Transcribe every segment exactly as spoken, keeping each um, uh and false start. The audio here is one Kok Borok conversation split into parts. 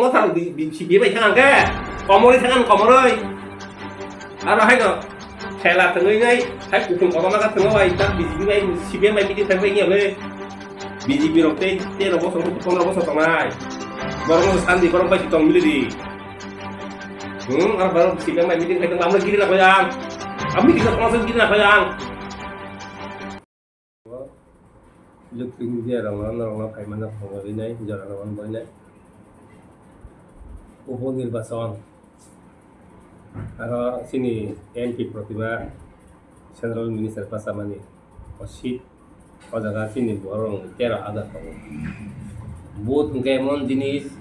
Kotharo di, di, C P M bai thang ang khe. Komoroi thang ang komoroi. Aro hai no. Thela thangwi nai, hai kutung kotorma kha thangwi bai, tak B J P bai, C P M bai meeting thangwi nai le. B J P rok tei, tei rok bosong, pondro bosong tongnai. Borok no sandi, borok bai tong mili di. Hmm, aro borok C P M bai meeting khai tong, amo giri na khoyang. Ami giri na khoyang, giri na khoyang. Electronic media rok no norok no phaimano phunugwi nai, jora rok no boinai. Upo nirbachon aro chini M P Protima Central Minister bachamani o seat, o jaga chini borok rok tero hajar tongo. Vote hwnkhe emon jinis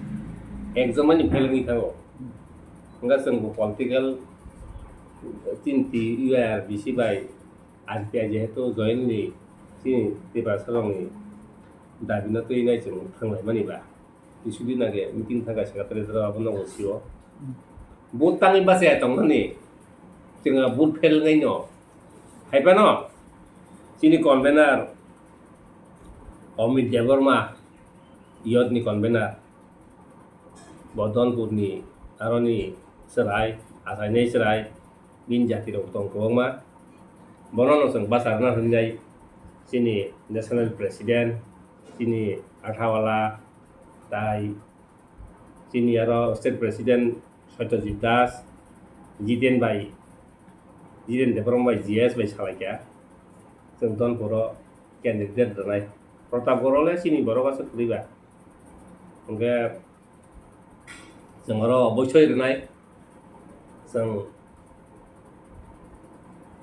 ekjon mani phelengwi thango. Hwnkhe chwng bo political chinti U I R B C bai R T I jehetu jointly chini Tiprasarokni dabino twi nai chwng thanglaimani ba. Kisudin age meeting thangkha secretary rok abono bo sio. Vote tangwi bachaya tongmani chwng vote fail wngwi no. Haiphano chini convener Amit Debbarma, youth ni convener, bo Donpurni aroni chwrai, achainai chwrai, bini jatirok tong kwbangma. Bono no chwng bacharna hwnjai chini national president, chini Athawala, tai chini aro state president Satyajit Das, Jiten bai, Jiten Debbarma bai G S bai salaikha. Chwng Donpuro candidate rwnai. Pratapgarh le chini borok aswk kwrwi ba. Hwnkhe chwng oro oboisoi rwnai. Chwng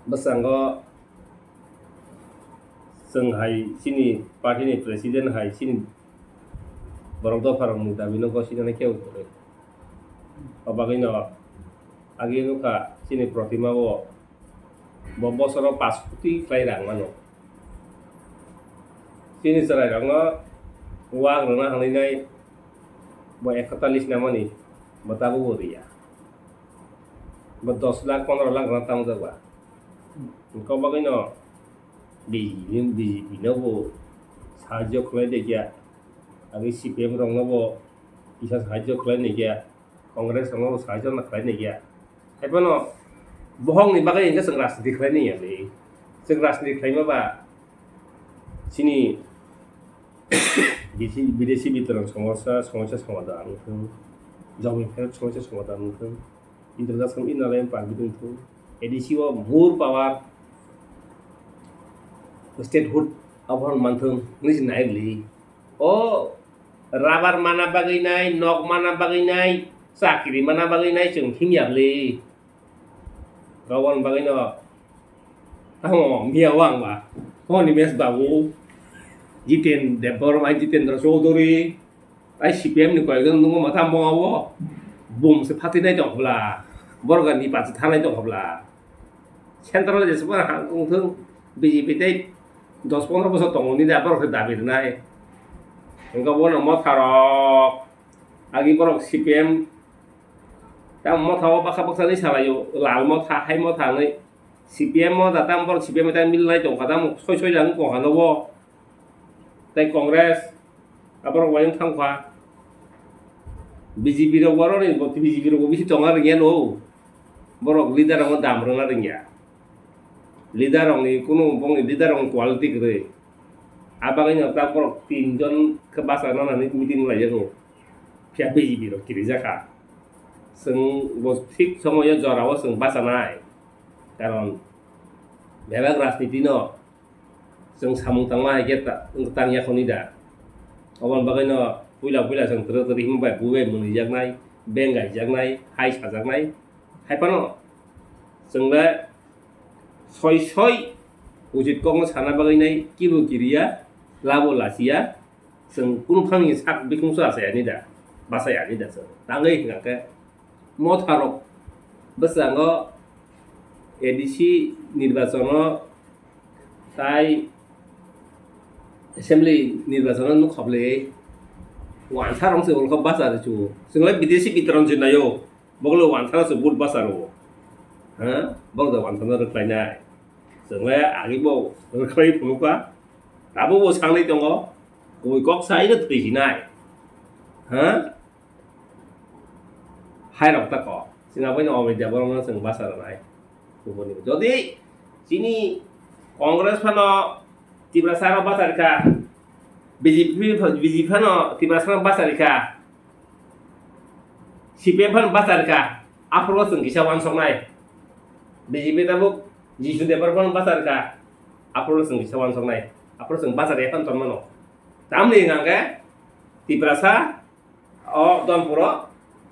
bwskango chwng hai chini party ni president hai chini borok dopha rokni dabi no gosinani kebo kwrwi. O bagwi no agi nukha chini Protima o bo bosoro pash koti khlai rang mano. Chini chwrai rokno wak rwna hwnwi nai bo ekatalis namani bo tabuk bo riya. Bo dos lakh pondro lakh rwna tamo jak ba. Kok bagwi no B J P, B J P no bo sahajyo khlai de kya. Agi C P M rokno bo kisa sahajyo khlai ni kya. Congress rokno bo sahajyo na khlai ni kya. Haiphano bohokni bagwi hwnkhe chwng rajniti khlai ni ya le. Chwng rajniti khlaima ba chini bisi-, bidesi bitoron somosya, somosya somadhan wngthung. Jomi pherok somosya somadhan wngthung. Introduction in nalai party wngthung. A D C o more power, statehood abono manthung hwnwi se nai li. O rubber mana bagwi nai, nok mana bagwi nai, chakri mana bagwi nai chwng himya li. Gabon bagwi no tamo miya wang ba. Honi mes babu Jiten Debbarma, Jitendra Chaudhary, ai C P M ni koyekjon nungo mata mo abo. Bum se phatinai tong hobla. Borok ni pati thanai tong hobla. Central jesbo ha wngthung B J P tei dos pondro bosor tongo ni da borok se dabi rwnai. Hwnkhe bono motha rok agi borok C P M tamo motha o baksa baksa ni salaio lal motha hai motha hwnwi C P M o da tamo borok C P M tang milnai tongkha tamo soi soi jang tongkha nobo. Tei Congress, aborok bai wng thang kha. B J P rok oro ni, B J P rok bo bisi tonga rwngya no. Borok leader rokno dam rwna rwngya. Leader rokni kunu bongni leader rokni quality kwrwi. A bagwi no ta borok tin jon khe bachana nani meeting lai jago. Phiya B J P rok kirijak kha. Chwng bo thik somoyo jorao chwng bachanai. Karon bebak rajniti no chwng samung tangma hai khe ta-, tang yakhoni da. Oboni bagwi no puila puila chwng twrwk twrwk himwi bai bui bai mwnwi jaknai, beng gaijaknai, hai sajaknai. Hai phano chwng le soi soi ujit kokno sana bagwi nai kibo kiriya, labo lachiya, chwng kunu phangni sak bikung so achai ani da, bachai ani da chwng. Tangwi hwnkha khe motharok bwskango A D C nirbachono tai assembly nirbachono nukha bwlwi wansa rok se ulkha bacha rw chu. Chwng le bidesi bitoron se naio, bokle wansa rok se vote bacha rw. Ha? Bok da wansa no rwkhlainai. Chwng le agi bo rwkhlai phunukha. Abo bo sangnai tongo. Kubui kok sai no thwi sinai. Ha? Hai rok ta ko. Chini abo ni Amit Debbarma no chwng basa rwnai. Kubuni. Jodi chini Congress phano Tiprasa rok basa rikha, B J P, B J P phano Tiprasa rok basa rikha, C P M phano basa rikha, aphuru chwng kisa wansoknai. B J P tabuk Jisu Debbarma phano basa rikha, aphuru chwng kisa wansoknai. Aphuru chwng basa rikha phano tonmano. Tamni hwnkha khe Tiprasa o Donpuro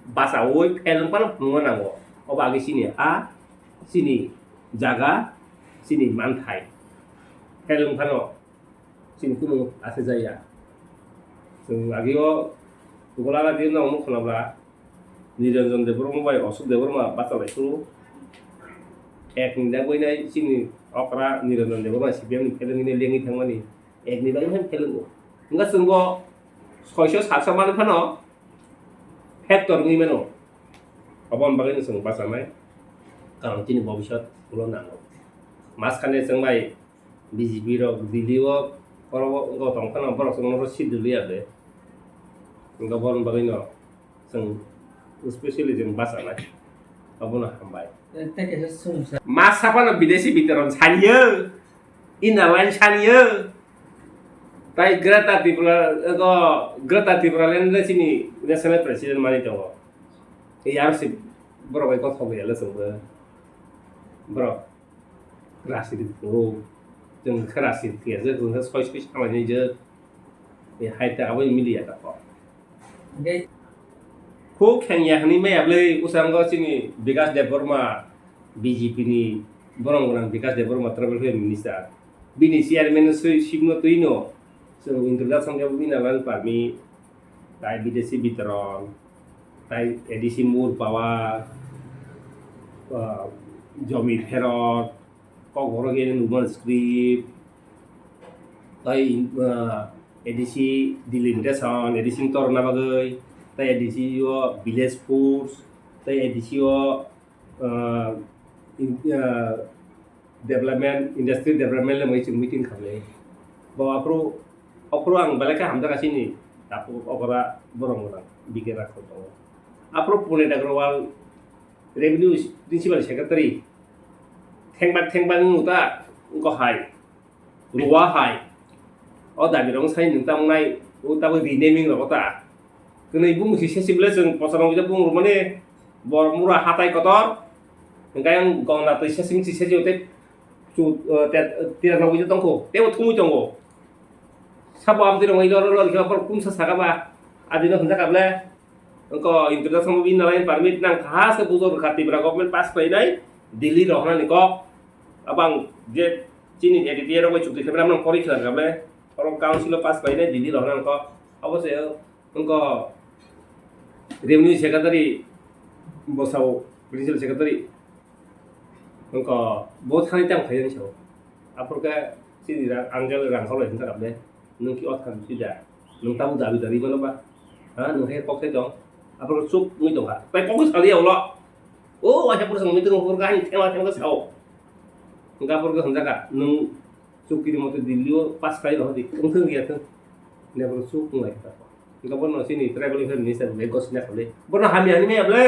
bachaui phelwng phano phunukna nango. Obo age chini ha, chini jaga, chini manthai. Phelwng phano chini kunu ase jaya. Chwng ageo Golagati no omo khwnabla Niranjan Debbarma bai Ashok Debbarma bachalai phuru. Ek ni dagwi nai chini okra Niranjan Debbarma C P M ni phelwng hwnwi lengwi thangmani. Ek ni bagwi phano phelwngo. Wngkha chwng bo soiso satso manwi phano factor wngwi mano. Aboni bagwino chwng bachanai. Karon chini bobisot ulo nango. Maskane chwng bai B J P rok Delhi o oro o wngkha tong phano borok chwng oro seat rwliya de. Wngkha boroni bagwino chwng specially chwng bachanai. Abono hambai. Tei kaisa sumsa. Masa phano bidesi bitoron saniyo. Inner line saniyo. Tai Greater Tripura, ego Greater Tripura Land le chini national president mani tongo. Ei aro se borok bai kothok ya le chwngbo. Borok rasi di phuru. Chwng khe rasi di ya je, chwng khe soi soi samani je. Ei hai ta abo media ta ko. Huk khengya hwnwi maya bwlwi bwskango chini Bikash Debbarma, B J P ni borok gwnang Bikash Debbarma, Tribal Welfare Minister. Bini chairman swi sibno twino chwng introduction khe bini nang permit, tai bidesi bitoron, tai A D C Moor Power, ah, Jomi Pherot, Kokborok Union Women Script, tai, ah, A D C delimitation, A D C torna bagwi, tai A D C o village force, tai A D C o, ah, in-, ah, development, industry development le meeting, meeting khamle. Bo aphuru, aphuru ang belai khe hamjak asini, tapu okora borok gwnang, B K Rakhor tongo. Aphuru Pune Agrawal, Revenue Principal Secretary, thengbak thengbak wngkha ta, wngkha hai, Ruwa hai. O dabi rok sai nwng tamo nai, o tabuk renaming rok ta. Kwnwi bung si sesi bwle chwng pochorong kisa bung rwmani, bor mura hatai kotor. Hwnkhe ang gongna twi sesi si sesi tei chu, eh, te-, tira rok tongkho, tebo thumwi tongo. Sabo amtwi rok lor lor khe bor kumsa saka ba, adino hwnjak kable. Wngkha introduction bo bini nalai permit nang kha se bujor kha Tripura government pass khlainai Delhi rohornani kok. Abang je chini A D P A rok bai chukti khaimani amno pori khwna kha ble. Oro council o pass khlainai Delhi rohornani kok. Abo se wngkha revenue secretary bosao principal secretary. Wngkha bo thani tang phai wngsa. Aphuru khe chini rang, angel rang kholai hwnka kha ble. Nwng ki o thang si da. Nwng tabuk dabi dari mano ba? Ha, nwng hai kok sai tong. Aphuru chuk wngwi tong kha. Tai kok sai sali ya ulo. O, waisa pura sang meeting aphuru kha ani thema thema sao. Hwnka aphuru khe hwnjak kha. Nwng chukiri mote Delhi o pass khlai rw di. Wng thung ya thung. Ni aphuru chuk wnglai kha. Hwnka bono chini tribal welfare minister bai gosina kha ble. Bono hamya hwnwi maya ble.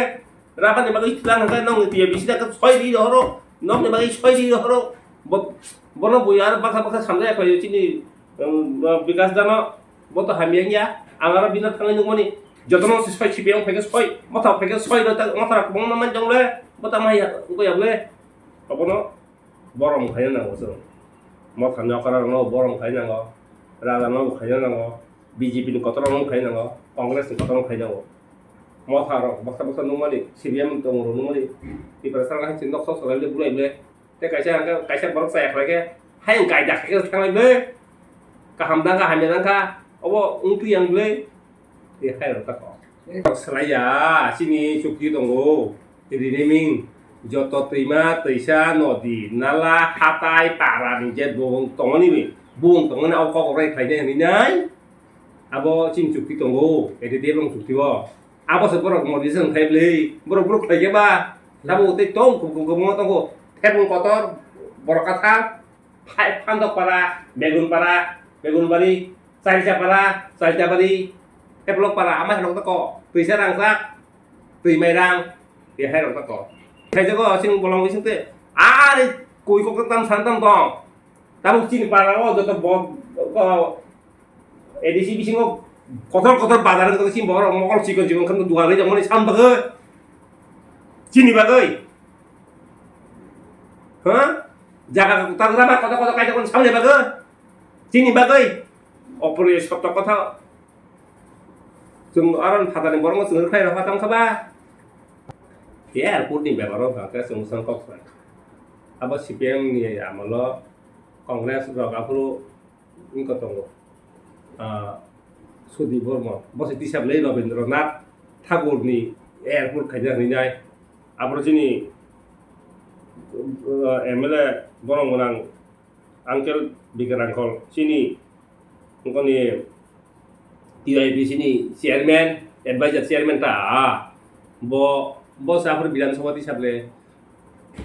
Rabani bagwi tlang hwnka nong tiya bisi da soi di rohoro. Nong ni bagwi soi di rohoro. Bo, bono buya bakha bakha samjak khlai chini Em, ba, Bikash dano, bo to hamya wngya, ang aro bino thangwi nukmani, jotono se soi C P M phaikhe soi, motha phaikhe soi, motha rok kwbangma man jong le, bo tamo haiya, wngkha ya bole, obono borom khaina nango chwng. Motha nokra rokno borom khaina nango, raja no khaina nango, B J P ni kotor rok khaina nango, Congress ni kotor rok khaina nango. Motha rok bwkha bwkha nukmani, C P M tongmung rok nukmani, Tiprasa rok hai se nok sok sok hai le bulai le, Tei kaisa hwnkhe kaisa borok chaya khlai khe, "Hai wng kaida khe thanglai ble. Kaham dang kha, hamya dang kha. Obo wng twi yang ble." Tei hai rok ta kok. Rok swlai ya, chini chukti tongo. Renaming joto twima, twisa, nodi, nala, hatai, para ni je bubung tongmani, bubung tongmani o kok rok bai khlai nai hwnwi nai. Abo chini chukti tongo, A D T F rok chukti o. Abo se borok modi se wngthai bwlwi, borok borok khlai khe ba. Abo tei tong kuk kuk kuk tongo. Thebung kotor, borok kathar, phai-, Phandok para, Begun para, Begun bari, Charcha para, Charcha bari, Theplok para, amai hanok toko, twisa rangchak, twi mai rang, Hai rok ta ko. Khaijak o chini bolong bising te. Are koi kok tam san tam tong. Tabuk chini para o joto bo, o, A D C bisingo kotor kotor bazar wngkha chini borok mokol chikon chikon khe dugan rijak mani sam bagwi. Chini bagwi. Ha? Jaga tagra ba kotor kotor kaisa kono samani bagwi. Chini bagwi. Oporiyo sotto kotha. Chwng aro phatani borokno chwng rwkhlai rwkha tongkha ba. Airport ni beparo hwnkha khe chwng bwskango kok sanai. Abo C P M ni amolo Congress rok aphuru wngkha tongo. Ah, Sudip Barman, bo se tisap le Rabindranath Thakur ni airport khaina hinwi nai. Aboro chini, ah, M L A borok gwnang Uncle Bikran Uncle chini, wngkoni T Y P C ni chairman, advisor chairman ta, ah, bo, bo se aphuru Bidhan Sabha tisap le.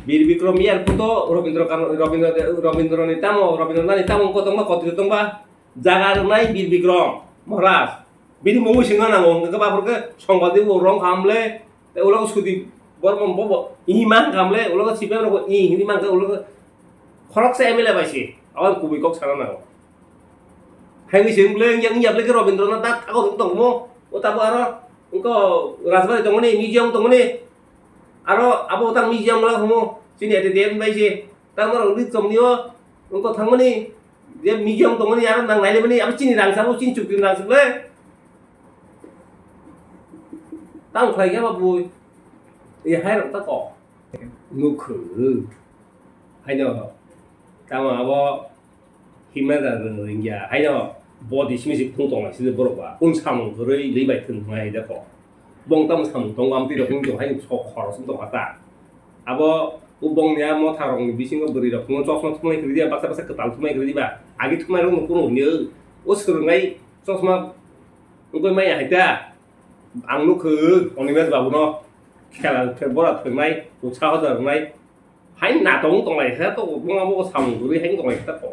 Bir Bikram Airport o Rabindra Kan-, Rabindra, Rabindra ni tamo, Rabindranath ni tamo wngkha tongba, kotri tongba, jaga rwnai Bir Bikram Maharaj. Bini mungwi swngna nango, hwnkhe khe baphuru khe Songkal Dev bo rong khamle, tei ulo khe Sudip Barman bo bo, ih man khamle, ulo khe C P M rok bo ih hinwi man khe, ulo khe khoroksa M L A bai se, abo kubui kok sana nango. Hai wngwi se wng le, wngya, wngya bwle khe Rabindranath Nath thago tongmo, o tabo aro wngkha Rajbari tongmani, museum tongmani, aro abo tang museum wngla khumo, chini A D M bai se. Tamo rok ri chomni o wngkha thangmani, je museum tongmani aro nang nainani abo chini rang sabo chini chukri rang sable. Tamo khlai khe abo bui. E hai rok ta kok. Nukhu. Haino. Tamo abo himna da rwng rwngya. Haino body simi si phung tong lai sidi borok ba. Un samung kwrwi li bai thwng nai da kok. Bong tamo samung tongo, amtwi rok wngwi tong hai sok khorok wng tong kha ta. Abo o bongni a motha rokni bisingo bwrwi rok phungo chosma thumai kwrwi diba, baksa baksa kwtal thumai kwrwi diba. Agi thumai rok no kuno hwnwi o swrwngnai chosma wngwi maya hai ta. Ang nukho Onimesh babu no khela khe bora thwngnai, utsaho da rwnai. Hai natok wng tong lai kha, to buma bo samung kwrwi hai wng tong lai kha to.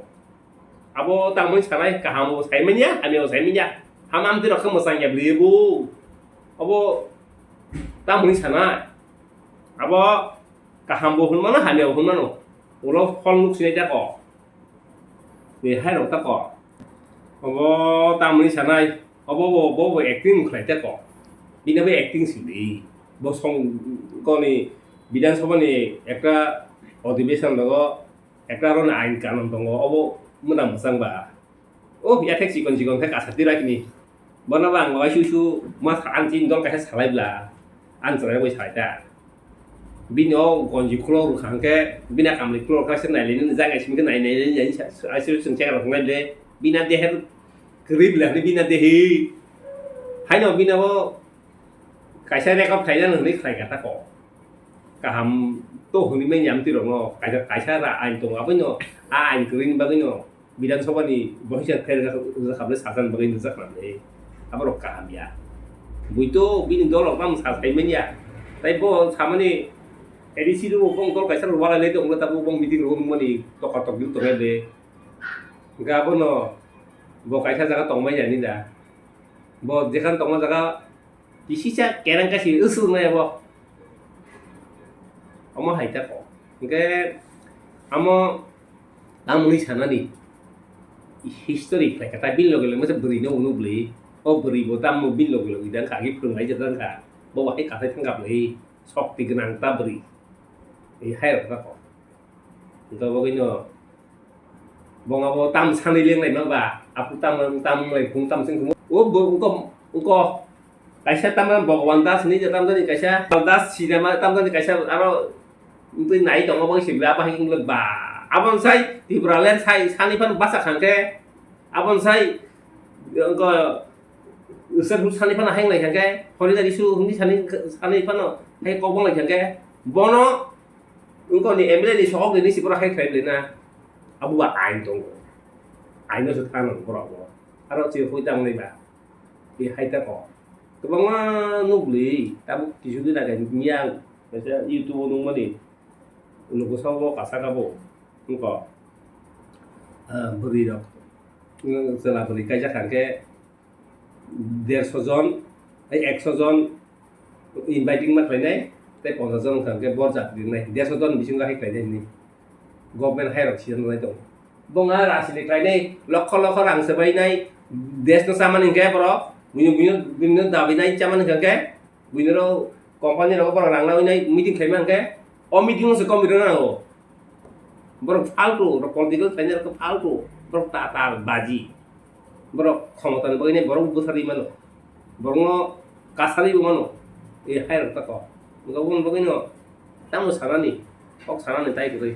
Abo tamoni sanai kaham bo sai manya, hamya bo sai manya. Ham amtwi rok khe mwchang ya bwlwi bo. Abo tamoni sanai. Abo kaham bo hwn mano, hamya bo hwn mano. Ulo phol nuk sinai jako. Ni hai rok tako. Obo tamoni sanai. Obo bo, bo, bo acting khlai tako. Bini bo acting sidi. Bo song koni Bidhan Sabha ni ekta odhibeshon rogo ekta aro ni ain kanun tongo. Obo mwnang mwchang ba. Oh, yathek chikon chikon khe kasa tirakni. Bono bo ang bai su su ma sa-, ang chini dol kaisa salai bla. Ang chwrai bai salai ta. Bini o gonji khulok rwkha hwnkhe, bini kamli khulok kaisa nai lainani jaga simi khe nai nai lainani sa-, sa-, aswk chwng chekra rwknai le. Bini a deher kwrwi bla hwnwi bini a dehi. Haino bini o kaisa record khaina hwnwi khlai kha tako. Kaham to hwnwi manya amtwi rokno kaisa, kaisa ra ain tongo aboino a ain kwrwini bagwino. Bidhan Sabha ni bohisa pher wngkha, wngkha bwle sajani bagwi nukjak nang le. Aborok kaham ya. Bui to bini dol rok tamo sa sai manya. Tai bo samani A D C rw bong dol kaisa rw walai lai tong tabo bong meeting rw nungmani tokar tok bil tongnai le. Hwnkhe abono bo kaisa jaga tongmai ya ni da. Bo jekham tongma jaga Kisisa kerang kasi usuk nai abo. Omo hai ta ko. Hingke amo tamoni sanani history khlai kha ta bini loge loge masa bwrwi no unu bwlwi. O bwrwi bo tamo bini loge loge dang kha agi phwrwng lai jadang kha. Bo bahai kathai thang kha bwlwi. Sokti gwnang ta bwrwi. Ei hai rok ta ko. Hingke bo khe no Bong abo tam sanwi lenglai ma ba, aphuru tam, tam lai phung tam sing phung. O bo wngko, wngko. Kaisa tam Bhagwan Das ni je tam jani kaisa, Das si nama tam jani kaisa aro twi nai tongo bang si ba, ba hing ba. Abon sai Tipraland sai sani phan basa khangke. Abon sai wngko Usar hum sani phano hai wng lai kha khe, hori nari su hum ni sani, sani phano hai kok wng lai kha khe, bono wngkoni M L A ni sokok ni si borok hai khlai bwlai na, abo ba ain tongo, ain no se thang nang borok bo, aro se hoi tang nai ba, e hai ta ko, kwbangma nuk bwlwi tabuk kisu din age miyang, kaisa YouTube o nung mani, nugo sabo kasa kabo, wngko, ah, bwrwi rok, chwla bwrwi kaijak kha khe, derso jon, ai ekso jon inviting ma khlainai, Tei ponchash jon wngkha hwnkhe bor chakri wngnai, dersho jon bisingo hai khlainai hinwi government hai rok sijak nai tongo. Bo wngkha rajniti khlainai, lokho lokho rang swbainai, desh no chamani hwnkhe borok, buino, buino, buino dabinai chamani hwnkhe, buino ro company rogo borok rang naui nai meeting khlaima hwnkhe, o meeting o se komit rwna nango. Borok faltu, borok political khlainai rok faltu, borok tatal baji. Borok khomotani bagwi nai borok bwtharwi mano. Borokno kasarwi bo mano. E hai rok ta kok. Wngkha boni bagwi no tamo sanani, kok sanani tai kwrwi.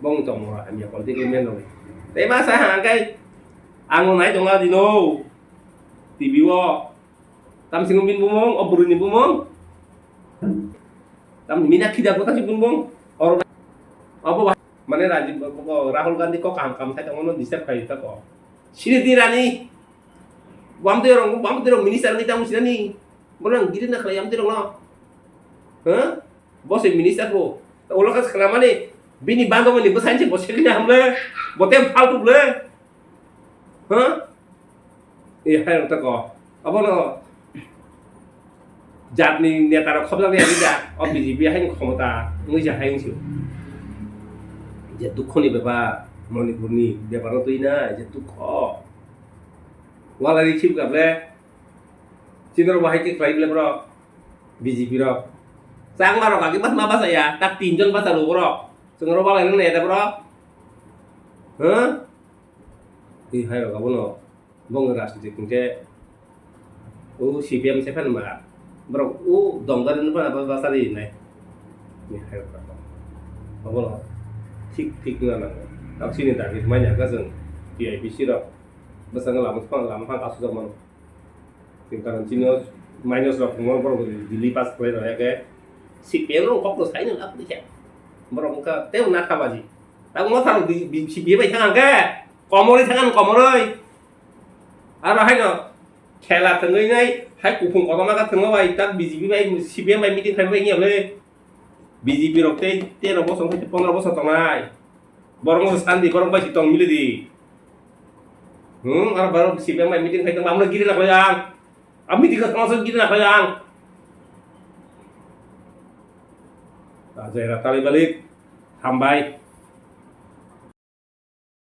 Bongni tongmung hamya political man rokni. Tei masa hangkhe ang nai tongo dino T V o. Tamsini bini bumung, o bwrwini bumung. Tamni mina khida ko tamsini bumung. Oro abo ba-, mane Rajiv, o Rahul Gandhi kok kaham kaham sai tongmano disturb khai ta ko. Sini di rani. Bam de rong, bam de rong minister ni tamu sinani. Bono ang giri na khlai am de rong no. Ha? Bo se minister bo. Ulo kha khna mani bini bando mani bwsai se bo sekina hamle. Bo te faltu ble. Ha? E hai rok ta ko. Abono jatni neta rok khobjaknai ani da. O B J P hai ni khomota wngwi se hai wngsi. Je dukho ni bepar, Manipur ni bepar o twi na je dukho. Wala ri sip gable. Chini rok bahai khe khlai ble bro. B J P rok. Changma rok agi bas ma basa ya. Tak tin jon basa lo bro. Chwng rok wala ri neta bro. Huh? Twi hai rok abono bong rajniti hwnkhe o C P M se phan ba borok o dongdari no phan ba basari nai ni hai rok abono thik thik na nango. Taksini dagi mai ya ka jwng T I P C rok bwskango lama phang lama phang asujak mano. Tini karon chini o minus rok thwngmano borok Delhi pass khlai rwya khe C P M rok kok no sai no lab dikha. Borok wngkha tei na kha baji. Tabuk motha rok di, di, C P M bai thang khe komorwi thang komorwi. Aro haino khela thwngwi nai hai kuphung kotorma khe thwngma bai tak B J P bai C P M bai meeting khai bai wngya le. B J P rok tei tero bosor hai pondro bosor tongnai. Borok no sandi, borok bai si tong mili di. Hmm, aro borok C P M bai meeting khai tong, amno giri laklai ang. Ami di ka tong so giri laklai ang. Ajai ra tali balik. Hambai.